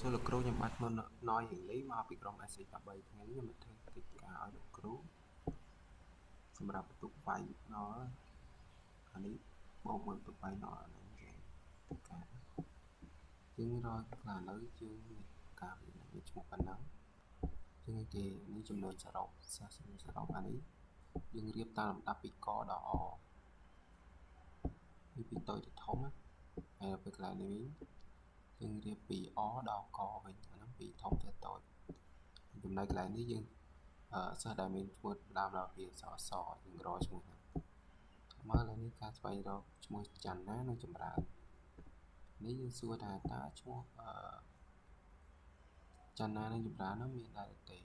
សួរលោកគ្រូខ្ញុំបាទឈ្មោះណយហេងលីមកពីក្រុម SC13 ថ្ងៃនេះខ្ញុំមកធ្វើកិច្ចការឲ្យលោកគ្រូសម្រាប់បន្ទុកវាយដល់អានេះបូកមួយបន្ទុកវាយដល់អាហ្នឹងគេកិច្ចការយើងរកខ្លះឥឡូវយើងនេះការវាមានឈ្មោះប៉ុណ្ណឹងជាងគេនេះចំនួនសរុបសិស្សចំនួនសរុបអានេះយើងរៀបតាមលំដាប់ពីកដល់អនេះពីតូចទៅធំណាហើយដល់ពេលកន្លែងនេះវិញយើងរៀបពីអដល់កវិញអាហ្នឹងពីធំទៅតូចចំណែកកន្លែងនេះយើងសិស្សដែលមានឈ្មោះដើមដល់ពីអក្សរសយើងរកឈ្មោះហ្នឹងមើលឥឡូវនេះការស្វែងរកឈ្មោះច័ន្ទណានិងចម្រើននេះយើងសួរថាតើឈ្មោះអឺច័ន្ទណានិងចម្រើននោះមានដែរទេ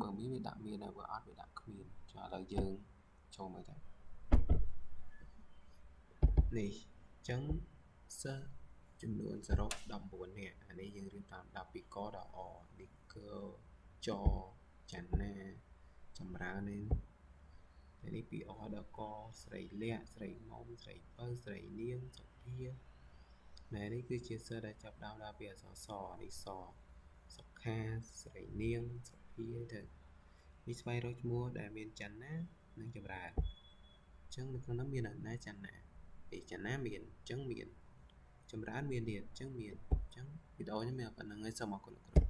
បើមានវាដាក់មានហើយបើអត់វាដាក់គ្មានចាឥឡូវយើងចូលមើលទៅនេះអញ្ចឹងសិស្សចំនួនសរុប19នាក់អានេះយើងរៀនតាម10ពីកដល់អនេះគឺចចន្ទណាចម្រើននេះនេះពីអដល់កស្រីលក្ខស្រីមុំស្រីពៅស្រីនាងសុភាណែនេះគឺជាសិស្សដែលចាប់ដើមដល់ពីអក្សរសនេះសសុខាស្រីនាងសុភាទៅនេះស្វែងរកឈ្មោះដែលមានចន្ទណានិងចម្រើនអញ្ចឹងនៅក្នុងនោះមានណាចន្ទណាឯចន្ទណាមានអញ្ចឹងមានចម្រើនមានទៀតអញ្ចឹងមានអញ្ចឹងវីដេអូនេះមានប៉ុណ្្នឹងហើយសូមអរគុណលោកគ្រូ។